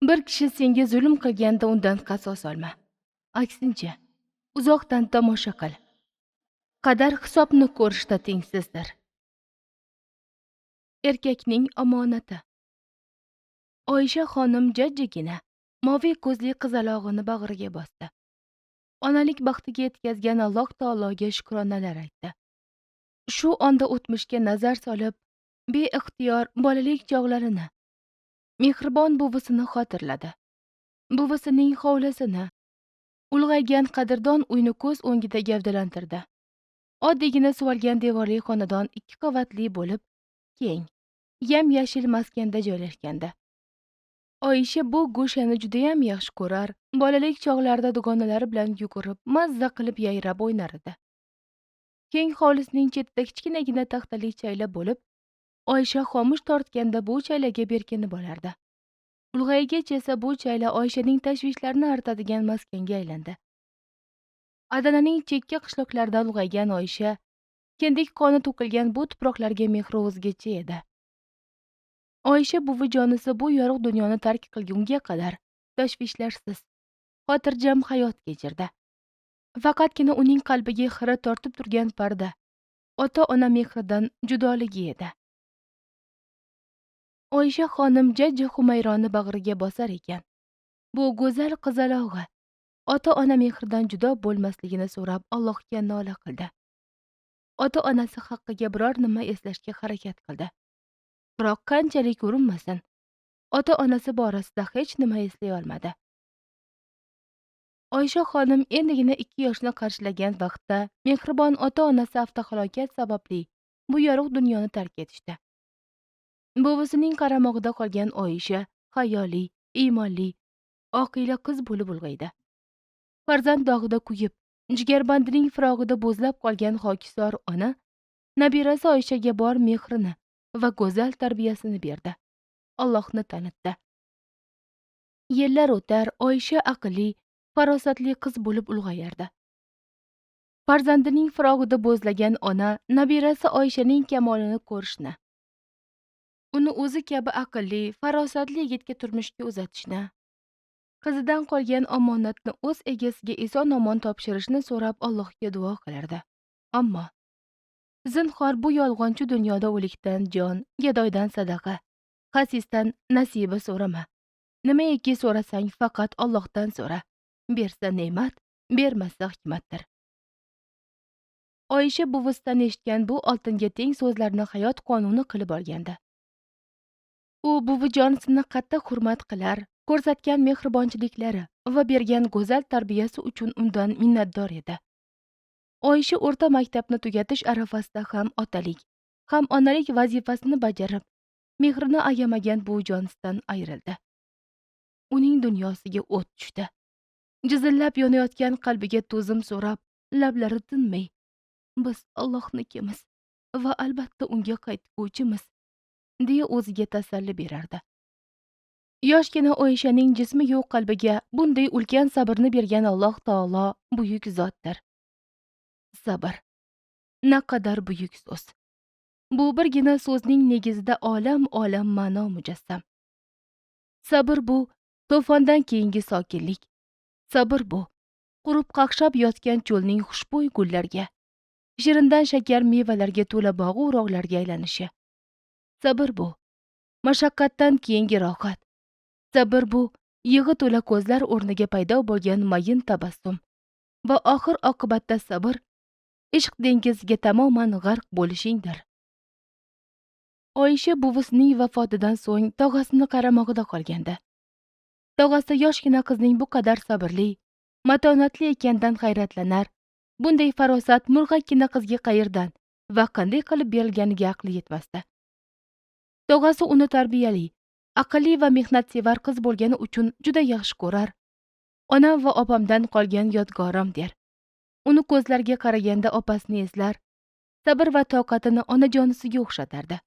Bir kishi senga zulm qilganda undan qasos olma. Aksincha, uzoqdan tomosha qil. Qadar hisobni ko'rishda tengsizdir. Erkakning omonati. Oysha xonim jajjigina, moviy ko'zli qizalog'ini bag'riga bosdi. Onalik baxtiga yetkazgan Alloh taologa shukronalar aytdi. Shu onda o'tmishga nazar solib, beixtiyor bolalik chog'larini, mehribon buvisini xotirladi. Buvisining hovlisini, ulg'aygan qadrdon uyni ko'z o'ngida gavdalantirdi. Oddiygina suvalgan devorli xonadon 2 qavatli bo'lib, keng, yam-yashil maskanda joylashgandi. Oysha bu go'shani judayam yaxshi ko'rar, bolalik chog'larida dugonalari bilan yugurib, mazza qilib yayrab o'ynar edi. Keng hovlisining chetida kichkinagina taxtali chayla bo'lib, Oysha xomush tortganda bu chaylaga berkinib olardi. Ulg'aygach esa bu chayla Oyshaning tashvishlarini artadigan maskanga aylandi. Adananing chekka qishloqlarida ulg'aygan Oysha kindik qoni to'kilgan bu tuproqlarga mehri o'zgacha edi. Oysha buvijonisi bu yorug' dunyoni tark qilgunga qadar tashvishlarsiz, xotirjam hayot kechirdi. Faqatgina uning qalbiga xira tortib turgan parda ota-ona mehridan judoligi edi. Oysha xonim jajji Humayroni bag'riga bosar ekan, bu go'zal qizalog'i ota-ona mehridan judo bo'lmasligini so'rab Allohga nola qildi. Ota-onasi haqqiga biror nima eslashga harakat qildi. Biroq qanchalik urinmasin, ota-onasi borasida hech nima eslay olmadi. Oysha xonim endigina 2 yoshni qarshilagan vaqtda mehribon ota-onasi avtohalokat sababli bu yorug' dunyoni tark etishdi. Buvisining qaramog'ida qolgan Oysha hayoli, iymonli, oqila qiz bo'lib ulg'aydi. Farzand dog'ida kuyib, jigarbandining firog'ida bo'zlab qolgan hokisor ona nabirasi Oyshaga bor mehrini va go'zal tarbiyasini berdi. Allohni tanitdi. Yillar o'tar, Oysha aqlli, farosatli qiz bo'lib ulg'ayardi. Farzandining firog'ida bo'zlagan ona nabirasi Oyshaning kamolini ko'rishni, uni o'zi kabi aqlli, farosatli yigitga turmushga uzatishni, qizidan qolgan omonatni o'z egasiga eson-omon topshirishni so'rab Allohga duo qilardi. Ammo zinhor bu yolg'onchi dunyoda o'likdan jon, gadoydan sadaqa, xasisdan nasiba so'rama. Nimaiki so'rasang faqat Allohdan so'ra. Bersa ne'mat, bermasa hikmatdir. Oysha buvisidan eshitgan bu oltinga teng so'zlarni hayot qonuni qilib olgandi. U buvijonisini qattiq hurmat qilar, ko'rsatgan mehribonchiliklari va bergan go'zal tarbiyasi uchun undan minnatdor edi. Oysha o'rta maktabni tugatish arafasida ham otalik, ham onalik vazifasini bajarib, mehrini ayamagan buvijonisidan ayrildi. Uning dunyosiga o't tushdi. Jizillab yonayotgan qalbiga to'zim so'rab, lablari tinmay, biz Allohnikimiz va albatta unga qaytguvchimiz, deya o'ziga tasalli berardi. Yoshgina Oyshaning jismi yo'q qalbiga bunday ulkan sabrni bergan Alloh taolo buyuk zotdir. Sabr naqadar buyuk so'z. Bu birgina so'zning negizida olam-olam ma'no mujassam. Sabr bu to'fondan keyingi sokinlik. Sabr bu qurib qaqshab yotgan cho'lning xushbo'y gullarga, shirindan shakar mevalarga to'la bog'u urug'larga aylanishi. Sabr bu mashaqqatdan keyingi rohat. Sabr bu yig'i to'la ko'zlar o'rniga paydo bo'lgan mayin tabassum. Va oxir oqibatda sabr ishq dengiziga tamoman g'arq bo'lishingdir. Oysha buvisining vafotidan so'ng tog'asini qaramog'ida qolgandi. Tog'asi yoshgina qizning bu qadar sabrli, matonatli ekanidan hayratlanar, bunday farosat murg'akkina qizga qayerdan va qanday qilib berilganiga aqli yetmasdi. Tog'asi uni tarbiyali, aqlli va mehnatsevar qiz bo'lgani uchun juda yaxshi ko'rar. Onam va opamdan qolgan yodgorim der. Uni ko'zlariga qaraganda opasini eslar, sabr va toqatini onajonisiga o'xshatardi.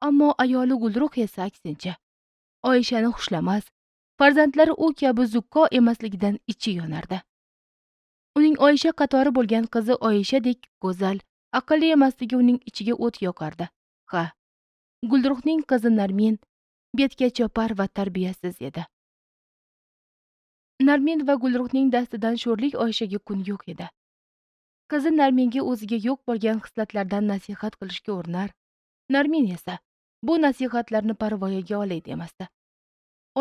Ammo ayoli Gulruh esa aksincha, Oyshani xushlamas, farzandlari u kabi zukko emasligidan ichi yonardi. Uning Oysha qatori bo'lgan qizi Oyshadek go'zal, aqlli emasligi uning ichiga o't yoqardi. Ha, Gulruhning qizi Narmin Betga chopar va tarbiyasiz edi. Narmin va Gulruhning dastidan sho'rlik Oyshaga kun yo'q edi. Qizi Narminga o'ziga yo'q bo'lgan xislatlardan nasihat qilishga urinar. Narmin esa bu nasihatlarni parvoyiga olay demasdi.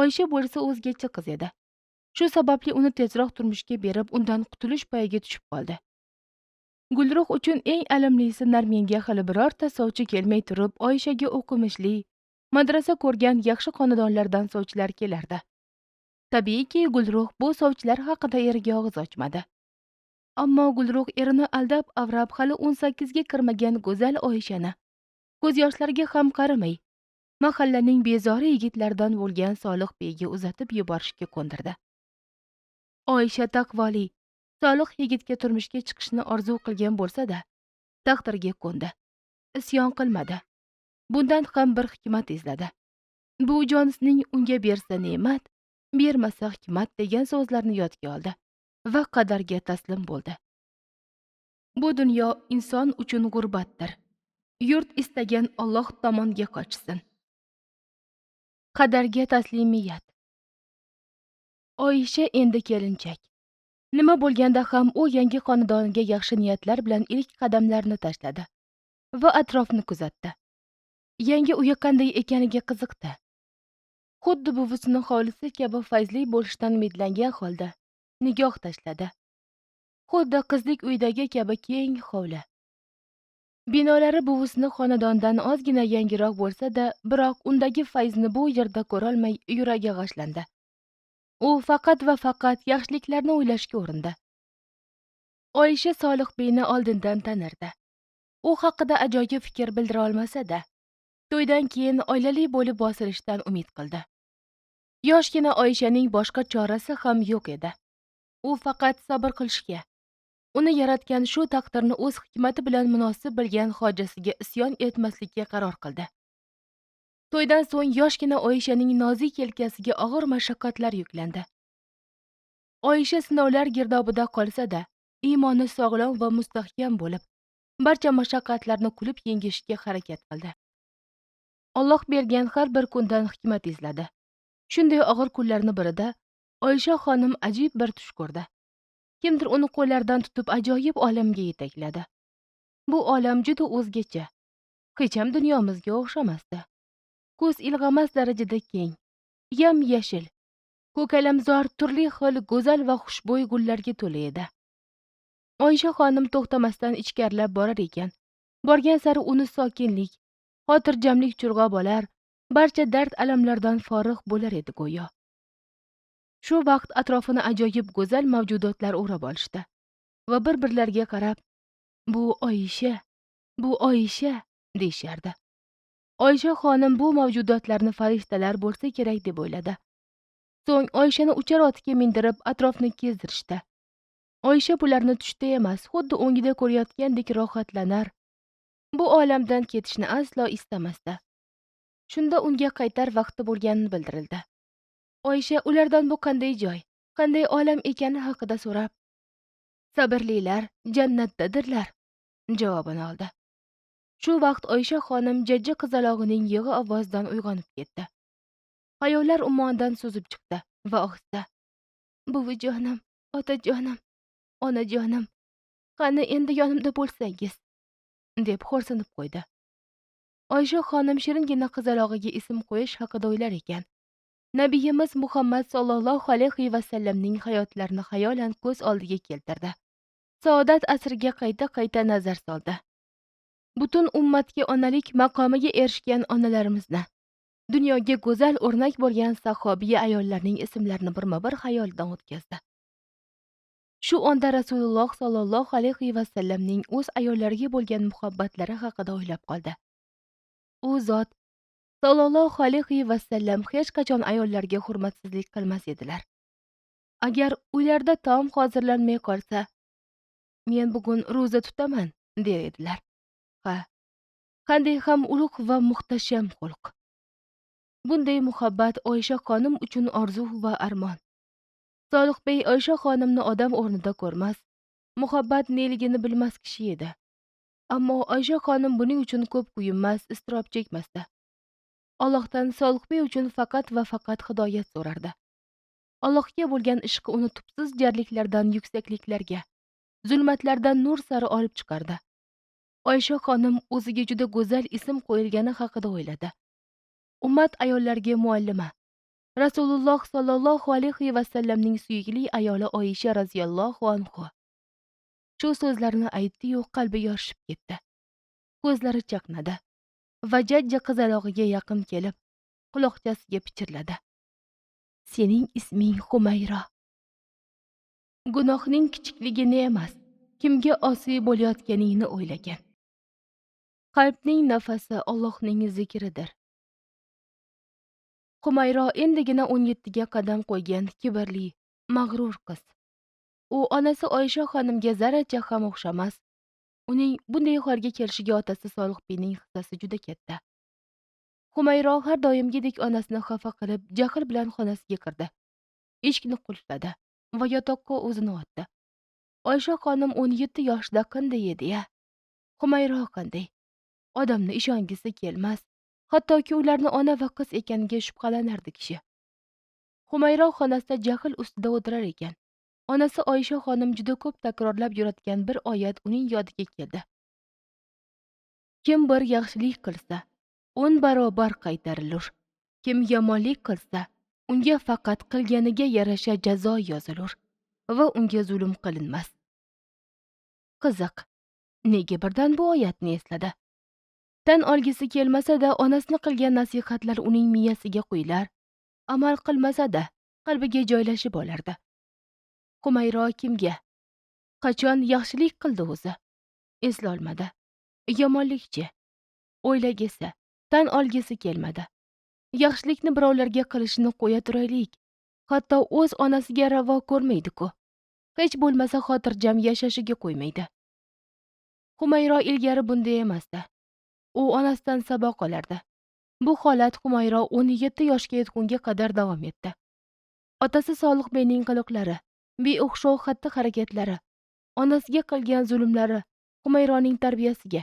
Oysha bo'lsa o'zgacha qiz edi. Shu sababli uni tezroq turmushga berib, undan qutulish payiga tushib qoldi. Gulruh uchun eng alamlisi Narminga hali birorta sovchi kelmay turib, Oyshaga o'qimishli, madrasa ko'rgan yaxshi xonadonlardan sovchilar kelardi. Tabiiyki, Gulruh bu sovchilar haqida eriga og'iz ochmadi. Ammo Gulruh erini aldab avrab hali 18 ga kirmagan go'zal Oyshani ko'z yoshlariga ham qaramay, mahallaning bezori yigitlaridan bo'lgan Solih beyga uzatib yuborishga ko'ndirdi. Oysha taqvoli, solih yigitga turmushga chiqishni orzu qilgan bo'lsa-da, taqdirga ko'ndi. Isyon qilmadi. Bundan ham bir hikmat izladi. Bu jonisining unga bersa ne'mat, bermasa hikmat degan so'zlarni yodga oldi va qadarga taslim bo'ldi. Bu dunyo inson uchun g'urbatdir. Yurt istagan Alloh tomonga qochsin. Qadarga taslimiyat. Oysha endi kelinchak. Nima bo'lganda ham u yangi xonadoniga yaxshi niyatlar bilan ilk qadamlarni tashladi va atrofni kuzatdi. Yangi uyi qanday ekaniga qiziqdi. Xuddi buvisining hovlisi kabi fayzli bo'lishidan umidlangan holda nigoh tashladi. Xuddi qizlik uydagi kabi keng hovli. Binolari buvisining xonadonidan ozgina yangiroq bo'lsa-da, biroq undagi fayzni bu yerda ko'rolmay yuragi g'ashlandi. U faqat va faqat yaxshiliklarni o'ylashga urindi. Oysha Solih beyni oldindan tanirdi. U haqida ajoyib fikr bildira olmasa-da, to'ydan keyin oilali bo'lib bosilishdan umid qildi. Yoshgina Oyshaning boshqa chorasi ham yo'q edi. U faqat sabr qilishga, uni yaratgan shu taqdirni o'z hikmati bilan munosib bilgan hojasiga isyon etmaslikka qaror qildi. To'ydan so'ng yoshgina Oyshaning nozik yelkasiga og'ir mashaqqatlar yuklandi. Oysha sinovlar girdobida qolsa-da, iymoni sog'lom va mustahkam bo'lib, barcha mashaqqatlarni kulib yengishga harakat qildi. Alloh bergan har bir kundan hikmat izladi. Shunday og'ir kunlarning birida Oysha xonim ajib bir tush ko'rdi. Kimdir uni qo'llaridan tutib ajoyib olamga yetakladi. Bu olam juda o'zgacha, hech ham dunyomizga o'xshamasdi. Ko'z ilg'amas darajada keng, yam-yashil, ko'kalamzor turli xil go'zal va xushbo'y gullarga to'la edi. Oysha xonim to'xtamasdan ichkarilab borar ekan. Borgan sari uni sokinlik, xotirjamlik churg'ab olar, barcha dard alamlardan forig' bo'lar edi go'yo. Shu vaqt atrofini ajoyib go'zal mavjudotlar o'rab olishdi va bir-birlariga qarab, "Bu Oysha, bu Oysha" deyishardi. Oysha xonim bu mavjudotlarni farishtalar bo'lsa kerak deb o'yladi. So'ng Oyshani uchar otga mindirib atrofni kezdirishdi. Oysha bularni tushda emas, xuddi o'ngida ko'rayotgandek rohatlanar. Bu olamdan ketishni aslo istamasdi. Shunda unga qaytar vaqti bo'lganini bildirildi. Oysha ulardan bu qanday joy, qanday olam ekani haqida so'rab, "Sabrlilar jannatdadirlar" javobini oldi. Shu vaqt Oysha xonim jajji qizalog'ining yig'i ovozidan uyg'onib ketdi. Xayollar ummonidan suzib chiqdi va ohista, "Buvijonim, otajonim, onajonim, qani endi yonimda bo'lsangiz" deb xo'rsinib qo'ydi. Oysha xonim shiringina qizalog'iga ism qo'yish haqida o'ylar ekan, Nabiyimiz Muhammad sollallohu alayhi va sallamning hayotlarini xayolan ko'z oldiga keltirdi. Saodat asriga qayta-qayta nazar soldi. Butun ummatga onalik maqomiga erishgan onalarimizni, dunyoga go'zal o'rnak bo'lgan sahobiya ayollarning ismlarini birma-bir xayolidan o'tkazdi. Shu onda Rasululloh sollallohu alayhi va sallamning o'z ayollariga bo'lgan muhabbatlari haqida o'ylab qoldi. U zot sollallohu alayhi va sallam hech qachon ayollarga hurmatsizlik qilmas edilar. Agar uylarda taom hozirlanmay qolsa, "Men bugun ro'za tutaman" der edilar. Ha, qanday ham ulug' va muhtasham xulq. Bunday muhabbat Oysha xonim uchun orzu va armon. Solih bey Oysha xonimni odam o'rnida ko'rmas, muhabbat neligini bilmas kishi edi. Ammo Oysha xonim buning uchun ko'p kuyinmas, iztirob chekmasdi. Allohdan Solihbey uchun faqat va faqat hidoyat so'rardi. Allohga bo'lgan ishqi uni tubsiz jarliklardan yuksakliklarga, zulmatlardan nur sari olib chiqardi. Oysha xonim o'ziga juda go'zal ism qo'yilgani haqida o'yladi. Ummat ayollarga muallima, Rasululloh sollallohu alayhi vasallamning suyukli ayoli Oysha roziyallohu anhu. Shu so'zlarni aytdi-yu qalbi yorishib ketdi. Ko'zlari chaqnadi va jajji qizalog'iga yaqin kelib, quloqchasiga pichirladi. Sening isming Humayro. Gunohning kichikligini emas, kimga osiy bo'layotganingni o'ylagan. Qalbning nafasi Allohning zikridir. Humayro endigina 17 ga qadam qo'ygan kibrli, mag'rur qiz. U onasi Oysha xonimga zarracha ham o'xshamas. Uning bunday holga kelishiga otasi Solihbeyning hissasi juda katta. Humayro har doimgidek onasini xafa qilib, jahl bilan xonasiga kirdi. Eshikni qulfladi va yotoqqa o'zini otdi. Oysha xonim 17 yoshida qanday edi-ya? Humayro qanday? Odamni ishongisi kelmas. Hattoki ularni ona va qiz ekaniga shubhalanardi kishi. Humayro xonasida jahl ustida o'tirar ekan. Onasi Oysha xonim juda ko'p takrorlab yuratgan bir oyat uning yodiga keldi. Kim bir yaxshilik qilsa, 10 barobar qaytarilur. Kim yomonlik qilsa, unga faqat qilganiga yarasha jazo yozilur va unga zulm qilinmas. Qiziq, nega birdan bu oyatni esladi? Tan olgisi kelmasa-da, onasini qilgan nasihatlar uning miyasiga quyilar, amal qilmasa-da, qalbiga joylashib olardi. Humayro kimga, qachon yaxshilik qildi o'zi? Eslolmadi. Yomonlikchi? O'ylagisi, tan olgisi kelmadi. Yaxshilikni birovlarga qilishini qo'ya turaylik. Hatto o'z onasiga ravo ko'rmaydi-ku. Hech bo'lmasa xotirjam yashashiga qo'ymaydi. Humayro ilgari bunday emasdi. U onasidan saboq olardi. Bu holat Humayro 17 yoshga yetgunga qadar davom etdi. Otasi Solihbeyning qiliqlari, beo'xshov xatti-harakatlari, onasiga qilgan zulmlari Humayroning tarbiyasiga,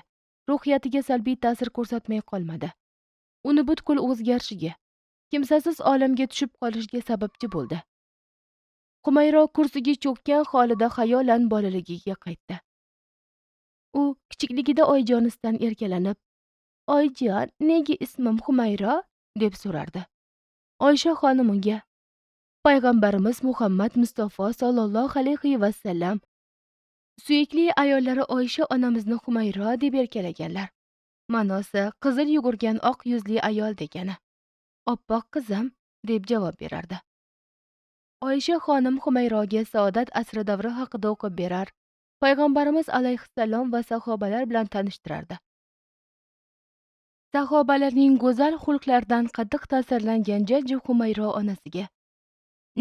ruhiyatiga salbiy ta'sir ko'rsatmay qolmadi. Uni butkul o'zgarishiga, kimsasiz olamga tushib qolishiga sababchi bo'ldi. Humayro kursiga cho'kkan holida xayolan bolaligiga qaytdi. U kichikligida oyijonisidan erkalanib, "Oyijon, nega ismim Humayro?" deb so'rardi. Oysha xonim unga, "Payg'ambarimiz Muhammad Mustafa sollallohu alayhi vasallam suyukli ayollari Oysha onamizni Humayro deb erkalaganlar. Ma'nosi qizil yugurgan oq yuzli ayol degani. Oppoq qizim" deb javob berardi. Oysha xonim Humayroga saodat asri davri haqida o'qib berar, Payg'ambarimiz alayhissalom va sahobalar bilan tanishtirardi. Sahobalarning go'zal xulqlaridan qattiq ta'sirlangan jajji Humayro onasiga,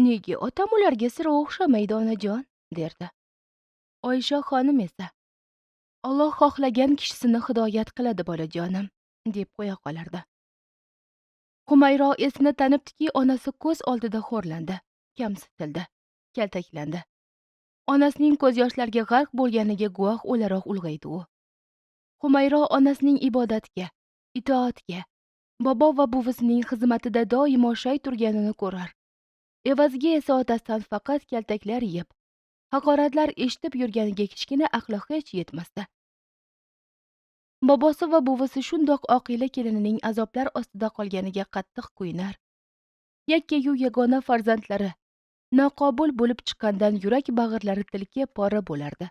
"Nega otam ularga sira o'xshamaydi, onajon?" derdi. Oysha xonim esa, "Alloh xohlagan kishisini hidoyat qiladi, bolajonim", deb qo'ya qolardi. Humayro esini tanibdiki, onasi ko'z oldida xo'rlandi, kamsitildi, kaltaklandi. Onasining ko'z yoshlariga g'arq bo'lganiga guvoh o'laroq ulg'aydi u. Humayro onasining ibodatga, itoatga, bobo va buvisining xizmatida doimo shay turganini ko'rar. Evaziga esa otasidan faqat kaltaklar yeb, haqoratlar eshitib yurganiga kichkina aqli hech yetmasdi. Bobosi va buvisi shundoq oqila kelinining azoblar ostida qolganiga qattiq kuyinar. Yakkayu yagona farzandlari noqobil bo'lib chiqqandan yurak bag'irlari tilka pora bo'lardi.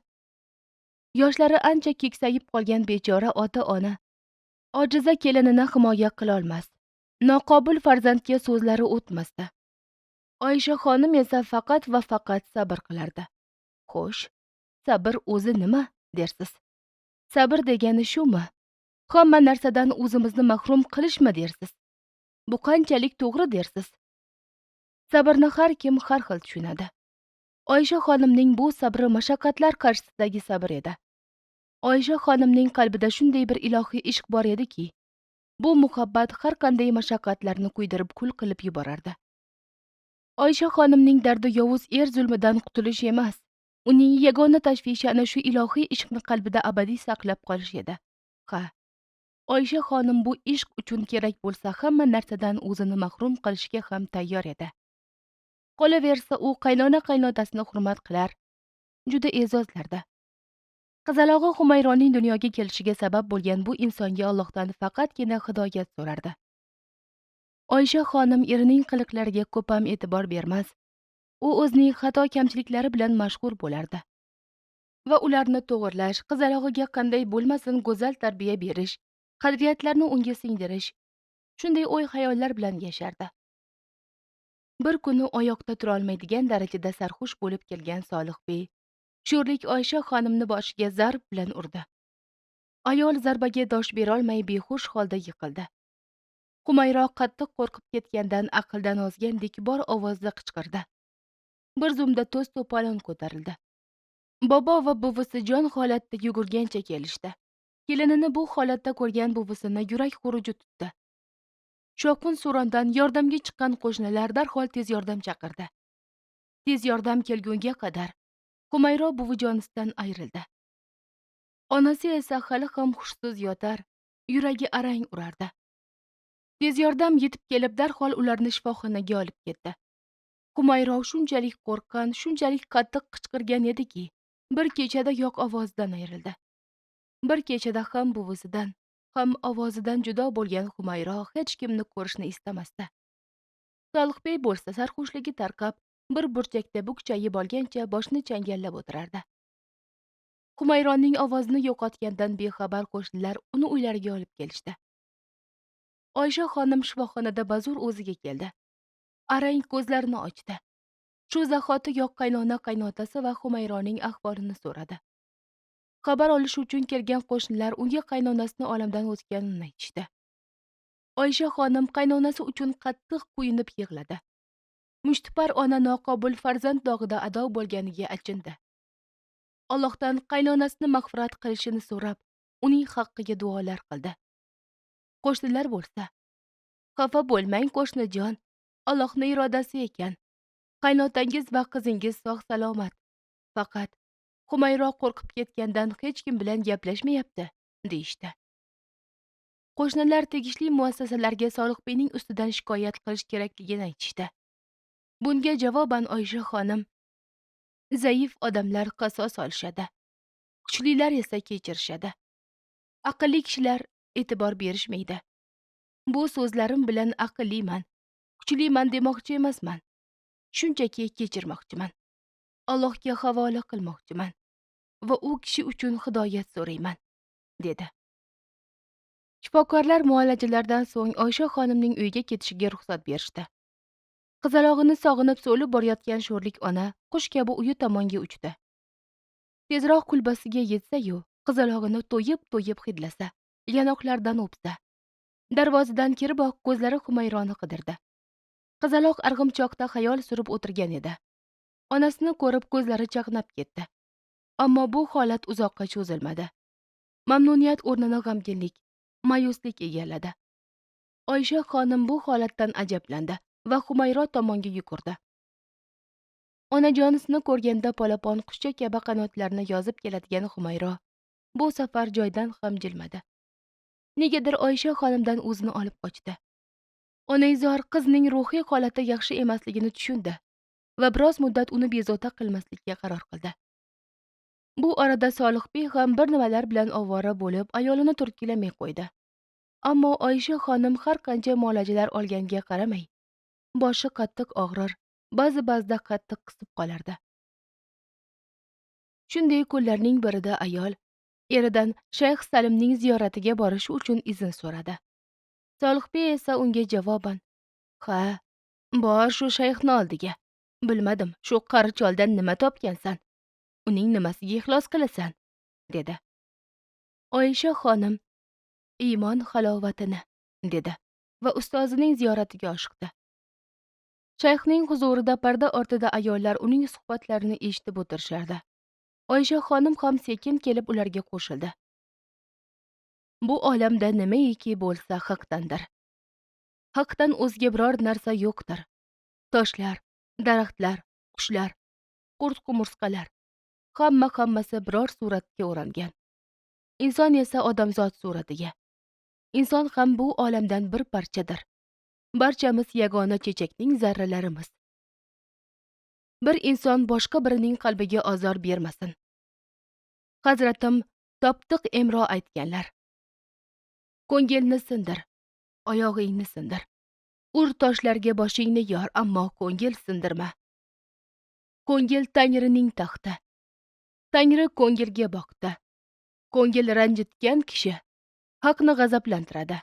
Yoshlari ancha keksayib qolgan bechora ota-ona ojiza kelinini himoya qilolmas, noqobil farzandga so'zlari o'tmasdi. Oysha xonim esa faqat va faqat sabr qilardi. Xo'sh, sabr o'zi nima dersiz? Sabr degani shumi? Hamma narsadan o'zimizni mahrum qilishmi dersiz? Bu qanchalik to'g'ri dersiz? Sabrni har kim har xil tushunadi. Oysha xonimning bu sabri mashaqqatlar qarshisidagi sabr edi. Oysha xonimning qalbida shunday bir ilohiy ishq bor ediki, bu muhabbat har qanday mashaqqatlarni kuydirib kul qilib yuborardi. Oysha xonimning dardi yovuz er zulmidan qutulish emas, uning yagona tashvishi ana shu ilohiy ishqni qalbida abadiy saqlab qolish edi. Ha, Oysha xonim bu ishq uchun kerak bo'lsa hamma narsadan o'zini mahrum qilishga ham tayyor edi. Qolaversa, u qaynona qaynotasini hurmat qilar, juda e'zozlardi. Qizalog'i Humayroning dunyoga kelishiga sabab bo'lgan bu insonga Allohdan faqatgina hidoyat so'rardi. Oysha xonim erining qiliqlariga ko'p ham e'tibor bermas. U o'zining xato kamchiliklari bilan mashg'ul bo'lardi va ularni to'g'irlash, qizalog'iga qanday bo'lmasin go'zal tarbiya berish, qadriyatlarni unga singdirish, shunday o'y-xayollar bilan yashardi. Bir kuni oyoqda turolmaydigan darajada sarxush bo'lib kelgan Solihbey sho'rlik Oysha xonimni boshiga zarb bilan urdi. Ayol zarbaga dosh berolmay behush holda yiqildi. Humayro qattiq qo'rqib ketgandan aqldan ozgandek bor ovozda qichqirdi. Bir zumda to's to'polon ko'tarildi. Bobo va buvisi jon holatda yugurgancha kelishdi. Kelinini bu holatda ko'rgan buvisini yurak xuruji tutdi. Shovqin surondan yordamga chiqqan qo'shnilar darhol tez yordam chaqirdi. Tez yordam kelgunga qadar Humayro buvijonisidan ayrildi. Onasi esa hali ham hushsiz yotar, yuragi arang urardi. Tez yordam yetib kelib darhol ularni shifoxonaga olib ketdi. Humayro shunchalik qo'rqqan, shunchalik qattiq qichqirgan ediki, bir kechada yo'q ovozidan ayrildi. Bir kechada ham buvisidan, ham ovozidan judo bo'lgan Humayro hech kimni ko'rishni istamasdi. Solihbey bo'lsa sarxushligi tarqab, bir burchakda bukchayib olgancha boshini changallab o'tirardi. Humayroning ovozini yo'qotgandan bexabar qo'shnilar uni uylariga olib kelishdi. Oysha xonim shifoxonada bazo'r o'ziga keldi. Arang ko'zlarini ochdi. Shu zahoti yo'q qaynona qaynotasi va Humayroning ahvolini so'radi. Xabar olish uchun kelgan qo'shnilar unga qaynonasini olamdan o'tganini aytishdi. Oysha xonim qaynonasi uchun qattiq kuyinib yig'ladi. Mushtipar ona noqobil farzand dog'ida ado bo'lganiga achindi. Allohdan qaynonasini mag'firat qilishini so'rab, uning haqqiga duolar qildi. Qo'shnilar bo'lsa, "Xafa bo'lmang qo'shnijon, Allohning irodasi ekan. Qaynotangiz va qizingiz sog' salomat. Faqat Humayro qo'rqib ketgandan hech kim bilan gaplashmayapti", deyishdi. Qo'shnilar tegishli muassasalarga Solihbeyning ustidan shikoyat qilish kerakligini aytishdi. Bunga javoban Oysha xonim, "Zaif odamlar qasos olishadi, kuchlilar esa kechirishadi. Aqlli kishilar e'tibor berishmaydi. Bu so'zlarim bilan aqlliman, kuchliman demoqchi emasman. Shunchaki kechirmoqchiman. Allohga havola qilmoqchiman va u kishi uchun hidoyat so'rayman", dedi. Shifokorlar muolajalardan so'ng Oysha xonimning uyiga ketishiga ruxsat berishdi. Qizalog'ini sog'inib so'lib borayotgan sho'rlik ona qush kabi uyi tomonga uchdi. Tezroq kulbasiga yetsa-yu, qizalog'ini to'yib-to'yib hidlasa, yanoqlaridan o'psa. Darvozadan kiriboq ko'zlari Humayroni qidirdi. Qizaloq arg'imchoqda xayol surib o'tirgan edi. Onasini ko'rib ko'zlari chaqnab ketdi. Ammo bu holat uzoqqa cho'zilmadi. Mamnuniyat o'rnini g'amginlik, ma'yuslik egalladi. Oysha xonim bu holatdan ajablandi va Humayro tomonga yugurdi. Onajonisini ko'rganda polapon qushcha kabi qanotlarini yozib keladigan Humayro bu safar joydan ham jilmadi. Negadir Oysha xonimdan o'zini olib qochdi. Onaizor qizning ruhiy holati yaxshi emasligini tushundi va biroz muddat uni bezovta qilmaslikka qaror qildi. Bu orada Solihbey ham bir nimalar bilan ovora bo'lib, ayolini turtkilamay qo'ydi. Ammo Oysha xonim har qancha muolajalar olganiga qaramay, boshi qattiq og'rir, ba'zi-ba'zida qattiq qisib qolardi. Shunday kunlarning birida ayol eridan Shayx Salimning ziyoratiga borishi uchun izn so'radi. Solihbey esa unga javoban, "Ha, bor shu shayxni oldiga. Bilmadim, shu qari choldan nima topgansan? Uning nimasiga ixlos qilasan?" dedi. Oysha xonim iymon halovatini dedi va ustozining ziyoratiga oshiqdi. Shayxning huzurida parda ortida ayollar uning suhbatlarini eshitib o'tirishardi. Oysha xonim ham sekin kelib ularga qo'shildi. Bu olamda nimaiki bo'lsa haqdandir. Haqdan o'zga biror narsa yo'qdir. Toshlar, daraxtlar, qushlar, qurt-qumursqalar, hammasi biror suratga o'rangan. Inson esa odamzod suratiga. Inson ham bu olamdan bir parchadir. Barchamiz yagona chechakning zarralarimiz. Bir inson boshqa birining qalbiga ozor bermasin. Hazratim Toptiq Emro aytganlar: Ko'ngilni sindir, oyog'ingni sindir. Ur toshlarga boshingni yor, ammo ko'ngil sindirma. Ko'ngil Tangrining taxti. Tangri ko'ngilga boqdi. Ko'ngil ranjitgan kishi haqni g'azablantiradi.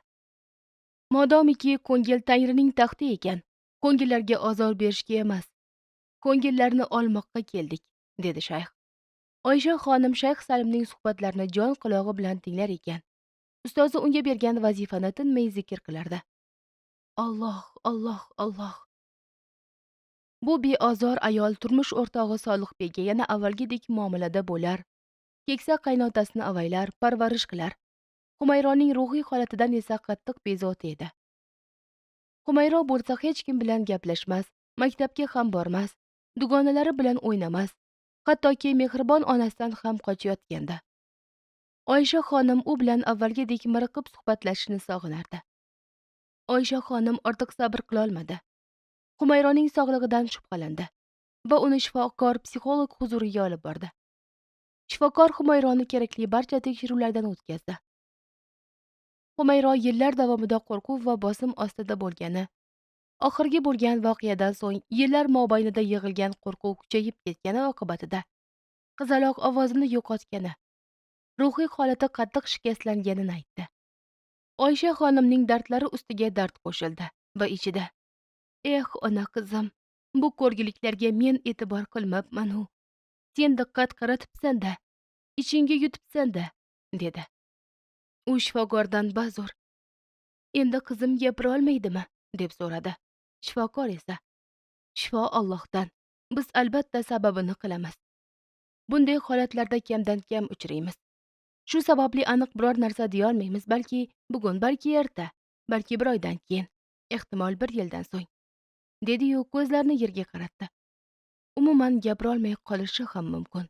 Modomiki ko'ngil Tangrining taxti ekan, ko'ngillarga ozor berishga emas, ko'ngillarni olmoqqa keldik, dedi shayx. Oysha xonim Shayx Salimning suhbatlarini jon qulog'i bilan tinglar ekan, ustozi unga bergan vazifani tinmay zikr qilardi. Alloh, Alloh, Alloh. Bu beozor ayol turmush o'rtog'i Solihbekka yana avvalgidek muomalada bo'lar, keksa qaynotasini avaylar, parvarish qilar. Humayroning ruhiy holatidan esa qattiq bezovta edi. Humayro bo'lsa hech kim bilan gaplashmas, maktabga ham bormas, dugonalari bilan o'ynamas, hattoki mehribon onasidan ham qochayotgandi. Oysha xonim u bilan avvalgidek miriqib suhbatlashishni sog'inardi. Oysha xonim ortiq sabr qilolmadi. Humayroning sog'lig'idan shubhalandi va uni shifokor psixolog huzuriga olib bordi. Shifokor Humayroni kerakli barcha tekshiruvlardan o'tkazdi. Humayro yillar davomida qo'rquv va bosim ostida bo'lgani, oxirgi bo'lgan voqeadan so'ng yillar mobaynida yig'ilgan qo'rquv kuchayib ketgani oqibatida qizaloq ovozini yo'qotgani, ruhiy holati qattiq shikastlanganini aytdi. Oysha xonimning dardlari ustiga dard qo'shildi va ichida: "Eh, ona qizim, bu ko'rgiliklarga men e'tibor qilmabman-u. Sen diqqat qaratibsan-da, ichingga yutibsan-da", dedi. U shifokordan bazo'r: "Endi qizim gapira olmaydimi?" deb so'radi. Shifokor esa: "Shifo Allohdan. Biz albatta sababini qilamiz. Bunday holatlarda kamdan kam uchraymiz. Shu sababli aniq biror narsa deya olmaymiz, balki bugun, balki erta, balki bir oydan keyin, ehtimol bir yildan so'ng", dedi-yu ko'zlarini yerga qaratdi. Umuman gapira olmay qolishi ham mumkin.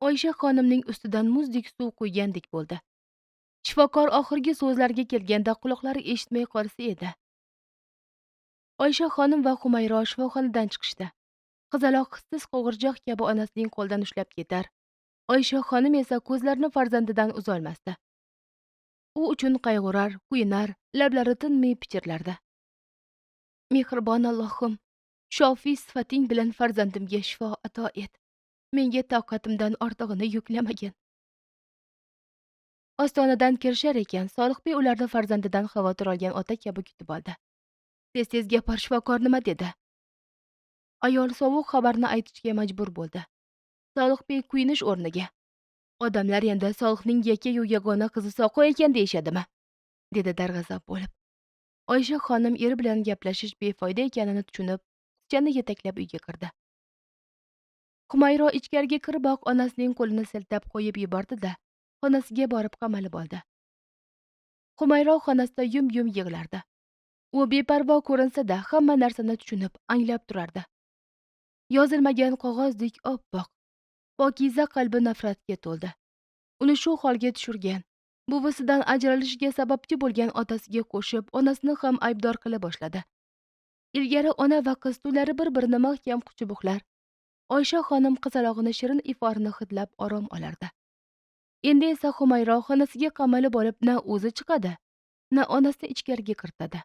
Oysha xonimning ustidan muzdek suv quygandek bo'ldi. Shifokor oxirgi so'zlarga kelganda quloqlari eshitmay qolsa edi. Oysha xonim va Humayro shifoxonadan chiqishdi. Qizaloq hissiz qo'g'irchoq kabi onasining qo'lidan ushlab ketar. Oysha xonim esa ko'zlarini farzandidan uzolmasdi. U uchun qayg'urar, kuyinar, lablari tinmay pichirlardi. Mehribon Allohim, shofiy sifating bilan farzandimga shifo ato et. Menga toqatimdan ortig'ini yuklamagin. Ostonadan kirishar ekan, Solihbey ularni farzandidan xavotir olgan ota kabi kutib oldi. Tez-tez gapir, shifokor nima dedi? Ayol sovuq xabarni aytishga majbur bo'ldi. Solihbey kuyinish o'rniga: "Odamlar endi Solihning yakkayu yagona qizi Soqo ekan deyishadimi?" dedi darg'azab bo'lib. Oysha xonim eri bilan gaplashish befoyda ekanini tushunib, qizchani yetaklab uyga kirdi. Humayro ichkariga kiriboq onasining qo'lini siltab qo'yib yubordi-da, xonasiga borib qamalib oldi. Humayro xonasida yum-yum yig'lardi. U beparvo ko'rinsa-da, hamma narsani tushunib, anglab turardi. Yozilmagan qog'ozdek oppoq, pokiza qalbi nafratga to'ldi. Uni shu holga tushirgan, buvisidan ajralishiga sababchi bo'lgan otasiga qo'shib, onasini ham aybdor qila boshladi. Ilgari ona va qiz tunlari bir-birini mahkam quchib uxlar. Oysha xonim qizalog'ini shirin iforini hidlab orom olardi. Endi esa Humayro xonasiga qamalib olib, na o'zi chiqadi, na onasini ichkariga kiritadi.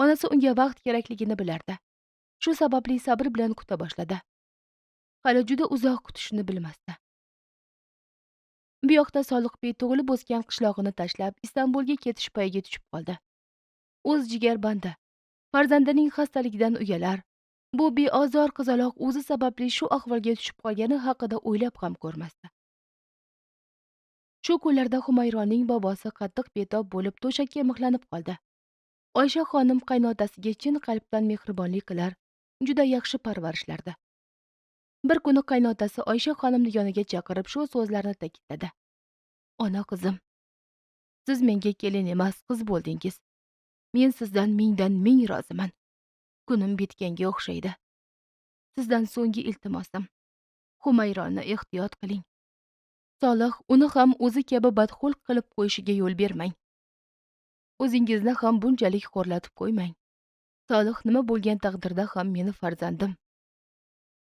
Onasi unga vaqt kerakligini bilardi. Shu sababli sabr bilan kuta boshladi. Hali juda uzoq kutishini bilmasdi. Bu yoqda Solihbey tug'ilib o'sgan qishlog'ini tashlab, Istanbulga ketish payiga tushib qoldi. O'z jigarbandi, farzandining xastaligidan uyalar, bu beozor qizaloq o'zi sababli shu ahvolga tushib qolgani haqida o'ylab ham ko'rmasdi. Shu kunlarda Humayroning bobosi qattiq betob bo'lib to'shakka mixlanib qoldi. Oysha xonim qaynotasiga chin qalbdan mehribonlik qilar, juda yaxshi parvarishlardi. Bir kuni qaynotasi Oysha xonimni yoniga chaqirib shu so'zlarni ta'kidladi: "Ona qizim, siz menga kelin emas, qiz bo'ldingiz. Men sizdan mingdan ming roziman. Kunim bitganga o'xshaydi. Sizdan so'nggi iltimosim, Humayroni ehtiyot qiling. Solih uni ham o'zi kabi badxulq qilib qo'yishiga yo'l bermang. O'zingizni ham bunchalik xo'rlatib qo'ymang. Solih nima bo'lgan taqdirda ham meni farzandim.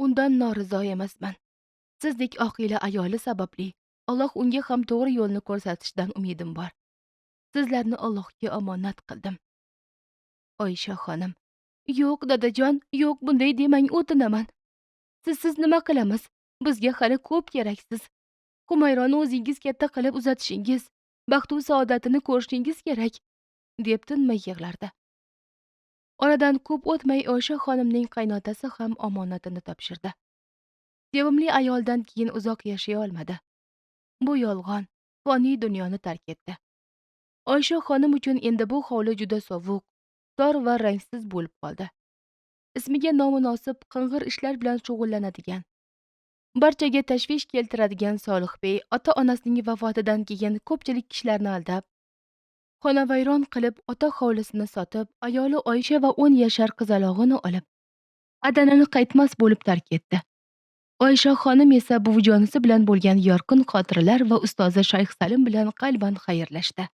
Undan norizo emasman. Sizdek oqila ayoli sababli Alloh unga ham to'g'ri yo'lni ko'rsatishidan umidim bor. Sizlarni Allohga omonat qildim. Oysha xonim: "Yo'q dadajon, yo'q, bunday demang, o'tinaman. Sizsiz nima qilamiz? Bizga hali ko'p keraksiz. Humayroni o'zingiz katta qilib uzatishingiz, baxtu saodatini ko'rishingiz kerak", deb tinmay yig'lardi. Oradan ko'p o'tmay Oysha xonimning qaynotasi ham omonatini topshirdi. Sevimli ayoldan keyin uzoq yashay olmadi. Bu yolg'on, foniy dunyoni tark etdi. Oysha xonim uchun endi bu hovli juda sovuq, tor va rangsiz bo'lib qoldi. Ismiga nomunosib qing'ir ishlar bilan shug'ullanadigan, barchaga tashvish keltiradigan Solihbey ota-onasining vafotidan keyin ko'pchilik kishilarni aldab, xonavayron qilib, ota hovlisini sotib, ayoli Oysha va 10 yashar qizalog'ini olib, Adanani qaytmas bo'lib tark etdi. Oysha xonim esa buvijonisi bilan bo'lgan yorqin xotiralar va ustozi Shayx Salim bilan qalban xayrlashdi.